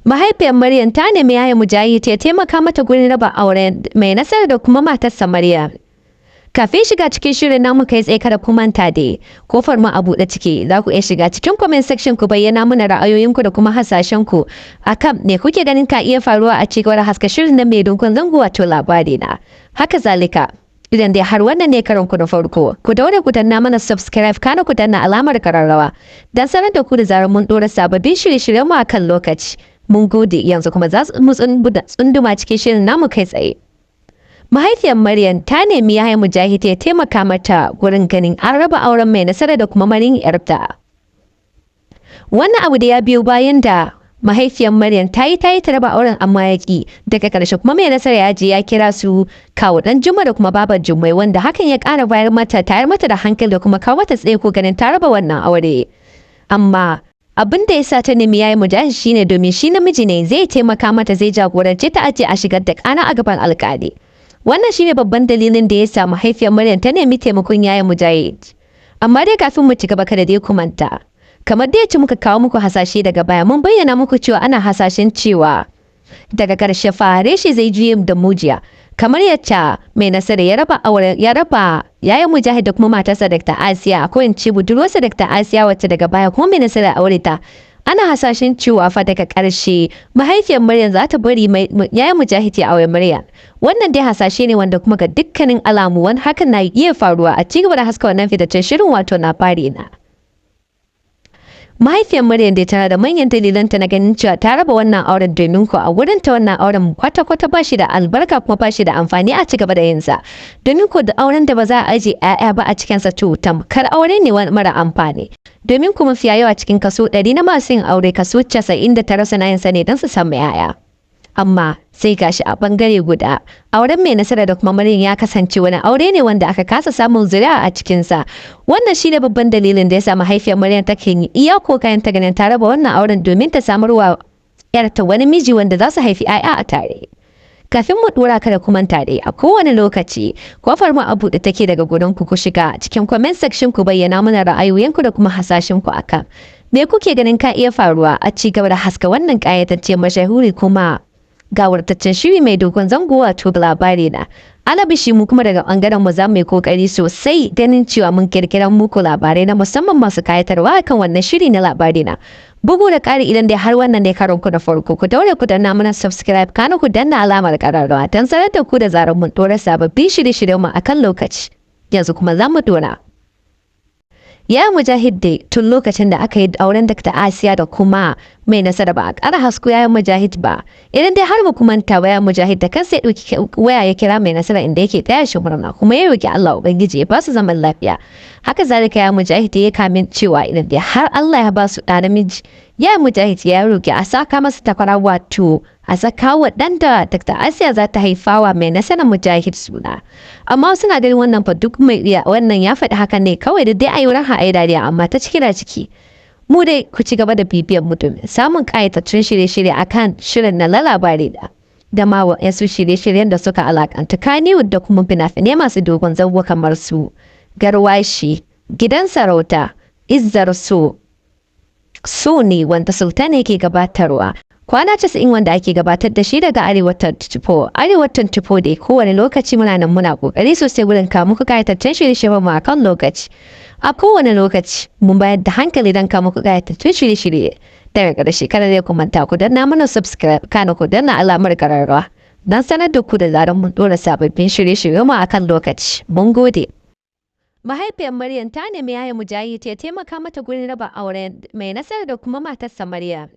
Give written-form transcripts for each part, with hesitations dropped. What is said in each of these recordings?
Mahaifiyar Maryam ta nemi Yaya Mujahid ya taimaka mata gurin raba auren Mai Nasara da kuma matarsa Maryam. Kafin shiga cikin shirin namu kai tsaye, kada ku manta dai, kofar mu a buɗe ciki, za ku iya shiga cikin comment section ku bayyana mana ra'ayoyinku da kuma hasashen ku akan me kuke ganin ka iya faruwa a cikin haska shirin na mai dogon zango, wato Labari Na. Haka zalika, idan dai har wannan ne karon ku na farko, ku daure ku danna mana subscribe, kana ku danna alamar kararrawa dan sanar da ku da zarar mun dora sababbin shirye-shiryen mu akan lokaci. Mun gode, yanzu kuma za mu tsunduma cikin shirin namu kai tsaye. Mahaifiyar Maryam ta nemi Yaya Mujahid ya taimaka mata gurin ganin an raba auren Mai Nasara da kuma Maryam yarta. Wannan abu da ya biyo bayan da mahaifiyar Maryam ta yi ta raba auren amma ya ki. Daga ƙarshe kuma Mai Nasara ya je ya kira su kawo dan Juma da kuma babar Jummai, wanda hakan ya ƙara bayar mata tayar mata da hankali da kuma kawo mata tsaiko ganin ta raba wannan aure. Amma abin da ya sa ta nemi Yaya Mujahid shine domin shi namiji ne, zai taimaka mata, zai jagorance ta aje a shigar da ƙara a gaban alƙali. Wannan shine babban dalilin da ya sa mahaifiyar Maryam ta nemi taimakon Yaya Mujahid. Amma dai kafin mu ci gaba, kada dai ku manta. Kamar dai ci muka kawo muku hasashe daga baya, mun bayyana muku cewa ana hasashen cewa daga ƙarshe fare shi zai juye da mujiya. Kamar yacca Mai Nasara ya raba aure, ya raba Yaya Mujahid da kuma matarsa Dr. Asiya, ko in ce budurwarsa Dr. Asiya, wacce daga baya kuma Mai Nasara aure ta. Ana hasashen cewa fa daga ƙarshe mahaifiyar Maryam za ta bari Yaya Mujahid ya aure Maryam. Wannan dai hasashe ne wanda kuma ga dukkanin alamu wani hakan na iya faruwa a cigaba da haska wannan fitaccen shirin, wato Labari Na. Mahaifiyar Maryam dai tana da manyan dalilanta na ganin cewa ta raba wannan auren, domin ko a wurin ta wannan auren kwata-kwata ba shi da albarka kuma ba shi da amfani a ci gaba da yin sa. Domin ko da auren da ba za a aje 'ya'ya ba a cikin sa, to tamkar aure ne mara amfani. Domin kuma fiya yawa cikin kaso 100 na masu yin aure, kaso 99 suna yin sa ne don su samu 'ya'ya. Amma sai gashi a bangare guda, auren Mai Nasara da kuma Maryam ya kasance wani aure ne wanda aka kasa samun zuri'a a cikinsa. Wannan shine babban dalilin da ya sa mahaifiyar Maryam take yi iya kokarin ta ganin ta raba wannan auren domin ta samarwa yarta wani miji wanda za su haifi 'ya'ya a tare. Kafin mu dora, kada ku manta dai, a kowane lokaci kofar mu a buɗe take daga gurin ku, ku shiga cikin comment section ku bayyana mana ra'ayoyinku da kuma hasashen ku akan me kuke ganin ka iya faruwa a ci gaba da haska wannan ƙayatacce, mashahuri kuma gawurtaccen shiri mai dogon zango, wato Labari Na. Alabishi mu kuma daga bangaren mu za mu yi kokari sosai ganin cewa mun kirkiran muku labarai na musamman masu kayatarwa akan wannan shiri na Labari Na. Bugu da ƙari, idan dai har wannan ne karon ku na farko, ku daure ku danna mana subscribe, kana ku danna alamar ƙararrawa don sanar da ku da zarar mun ɗora sababbin shirye-shiryen mu akan lokaci. Yanzu kuma za mu dora. Ya Mujahid dai tun lokacin da aka yi auren Dr. Asiya da kuma Mai Nasara ba a ƙara hasko Yaya Mujahid ba. Idan dai har ba ku manta ba, Mujahid da kansa ya ɗauki waya ya kira Mai Nasara, inda yake taya shi murna kuma ya roki Allah Ubangiji ya ba su zaman lafiya. Haka zalika ya Mujahid ya kamin cewa idan dai har Allah ya ba su ɗa namiji, ya Mujahid ya roki a saka masa takwara, wato a saka wa ɗan da Dr. Asiya za ta haifawa Mai Nasara Mujahid suna. Amma suna ganin wannan fa duk mai wannan ya faɗi hakan ne kawai da dai ayi raha ayi dariya, amma ta ciki da ciki. Mu dai ku ci gaba da bibiyar mu domin samun ƙayatattun shirye-shirye akan shirin na Labari da ma wasu shirye-shiryen da suka alakanta Kannywood da kuma fina-finai masu dogon zango kamar su Garwashi, Gidan Sarauta, Izzar So, So ne wanda Sultan yake gabatarwa. Kwana 90 wanda ake gabatar da shi daga Arewa 24. Arewa 24 dai kowane lokaci muna nan muna kokari sosai wurin kawo muku kayataccen shirye-shiryen mu akan lokaci. A kowane lokaci mun bayar da hankali don kawo muku kayatattun shirye-shirye. Daga ƙarshe, kada dai ku manta ku danna mana subscribe, kana ku danna alamar kararrawa don sanar da ku da zarar mun ɗora sababbin shirye-shiryen mu akan lokaci. Mun gode. Mahaifiyar Maryam ta nemi Yaya Mujahid ya taimaka mata gurin raba auren Mai Nasara da kuma matarsa Maryam.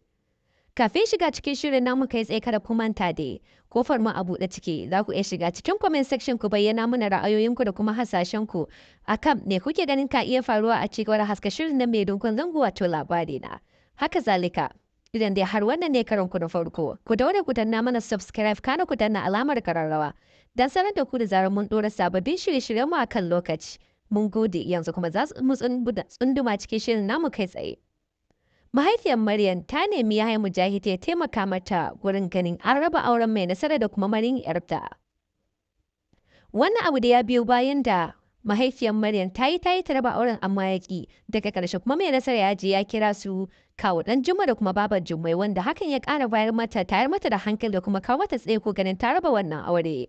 Kafin shiga cikin shirin namu kai tsaye, kada ku manta dai, kofar mu a buɗe ciki, za ku iya shiga cikin comment section ku bayyana mana ra'ayoyinku da kuma hasashen ku akan me kuke ganin ka iya faruwa a cikin haska shirin na mai dogon zango, wato Labari Na. Haka zalika, idan dai har wannan ne karon ku na farko, ku daure ku danna mana subscribe, kana ku danna alamar kararrawa don sanar da ku da zarar mun ɗora sababbin shirye-shiryen mu akan lokaci. Mun gode, yanzu kuma za mu tsunduma cikin shirin namu kai tsaye. Mahaifiyar Maryam ta nemi Yaya Mujahid ya taimaka mata gurin ganin an raba auren Mai Nasara da kuma Maryam yarta. Wannan abu da ya biyo bayan da Mahaifiyar Maryam ta yi ta raba auren amma ya ƙi. Daga ƙarshe kuma Mai Nasara ya je ya kira su kawu ɗan Juma da kuma babar Jummai, wanda hakan ya ƙara bayar mata tayar mata da hankali da kuma kawo mata tsaiko ganin ta raba wannan aure.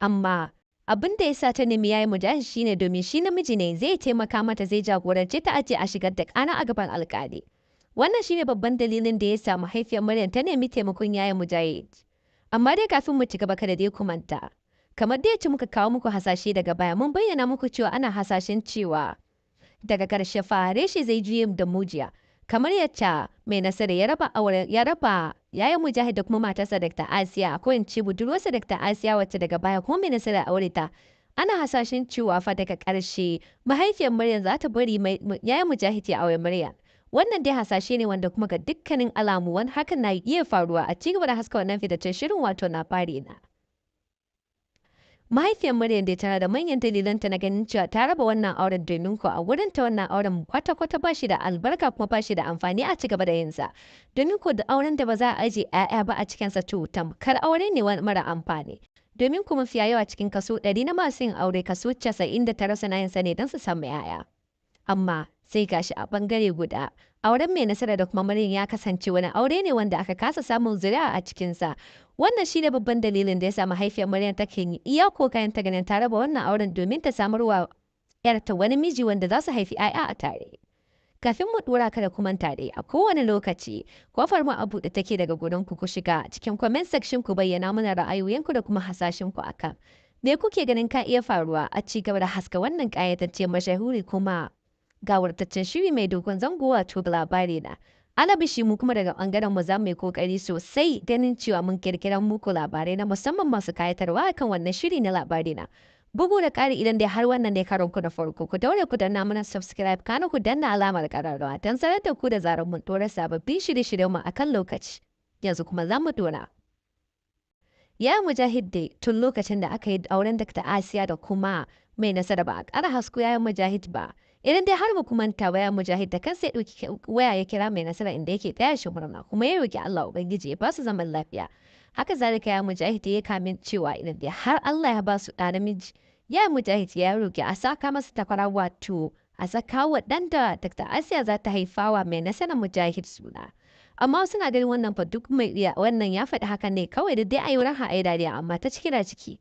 Amma abin da ya sa ta nemi Yaya Mujahid shine domin shi namiji ne, zai taimaka mata, zai jagorance ta aje a shigar da ƙara a gaban alƙali. Wannan shine babban dalilin da ya sa mahaifiyar Maryam ta nemi taimakon Yaya Mujahid. Amma dai kafin mu ci gaba, kada dai ku manta. Kamar dai yacce muka kawo muku hasashe daga baya, mun bayyana muku cewa ana hasashen cewa daga ƙarshe fa reshe zai juye da mujiya. Kamar yacca Mai Nasara ya raba auren, ya raba Yaya Mujahid da kuma matarsa Dr. Asiya, ko in ce budurwarsa Dr. Asiya, wacce daga baya kuma Mai Nasara aure ta. Ana hasashen cewa fa daga ƙarshe mahaifiyar Maryam za ta bari Yaya Mujahid ya aure Maryam. Wannan dai hasashe ne wanda kuma ga dukkanin alamu wani hakan na iya faruwa a cigaba da haska wannan fitaccen shirin, wato Labari Na. Mahaifiyar Maryam dai tana da manyan dalilanta na ganin cewa ta raba wannan auren, domin ko a wurin ta wannan auren kwata-kwata ba shi da albarka kuma ba shi da amfani a ci gaba da yin sa. Domin ko da auren da ba za a aje 'ya'ya ba a cikinsa, to tamkar aure ne mara amfani. Domin kuma mafiya yawa cikin kaso 100 na masu yin aure, kaso 99 suna yin sa ne don su samu 'ya'ya. Amma sai gashi a bangare guda, auren Mai Nasara da kuma Maryam ya kasance wani aure ne wanda aka kasa samun zuri'a a cikinsa. Wannan shine babban dalilin da ya sa mahaifiyar Maryam take yin iya kokarin ta ganin ta raba wannan auren domin ta samarwa 'yarta wani miji wanda za su haifi 'ya'ya a tare. Kafin mu dora, kada ku manta dai, a kowane lokaci kofar mu a buɗe take daga gurin ku, ku shiga cikin comment section ku bayyana mana ra'ayoyinku da kuma hasashen ku akan me kuke ganin ka iya faruwa a ci gaba da haska wannan ƙayatacce, mashahuri kuma gawurtaccen shiri mai dogon zango, wato Labari Na. Alabishi mu kuma daga ɓangaren mu za mu yi kokari sosai ganin cewa mun kirkiran muku labarai na musamman masu kayatarwa akan wannan shiri na Labari Na. Bugu da ƙari, idan dai har wannan ne karon ku na farko, ku daure ku danna mana subscribe, kana ku danna alamar ƙararrawa don sanar da ku da zarar mun ɗora sababbin shirye-shiryen mu akan lokaci. Yanzu kuma za mu ɗora. Ya Mujahid dai tun lokacin da aka yi auren Dr. Asiya da kuma Mai Nasara ba a ƙara hasko Yaya Mujahid ba. Idan dai har ba ku manta ba, Mujahid da kansa ya ɗauki waya ya kira Mai Nasara, inda yake taya shi murna kuma ya roki Allah Ubangiji ya ba su zaman lafiya. Haka zalika ya Mujahid ya kamin cewa idan dai har Allah ya ba su ɗa namiji, ya Mujahid ya roki a saka masa takwara, wato a saka wa ɗan da Dr. Asiya za ta haifawa Mai Nasara Mujahid suna. Amma suna ganin wannan fa duk mai iya wannan ya faɗi hakan ne kawai da dai a yi raha a yi dariya, amma ta ciki da ciki.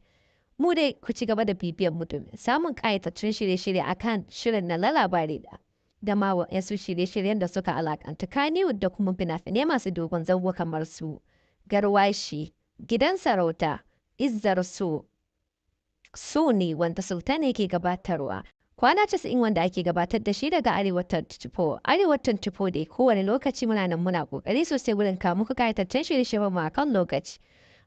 Mu dai ku ci gaba da bibiyar mu domin samun ƙayatattun shirye-shirye akan shirin na Labari da ma wasu shirye-shiryen da suka alakanta Kannywood da kuma fina-finai masu dogon zango kamar su Garwashi, Gidan Sarauta, Izzar So, So ne wanda Sultan yake gabatarwa. Kwana 90 wanda ake gabatar da shi daga Arewa 24. Arewa 24 dai kowane lokaci muna nan muna kokari sosai wurin kawo muku ƙayatattun shirye-shiryen mu akan lokaci.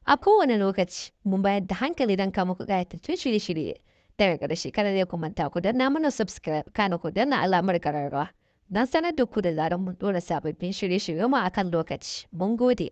A kowane lokaci mun bayar da hankali don kawo muku ƙayatattun shirye-shirye. Daga ƙarshe, kada dai ku manta ku danna mana subscribe, kana ku danna alamar ƙararrawa don sanar da ku da zarar mun ɗora sababbin shirye-shiryen mu akan lokaci. Mun gode.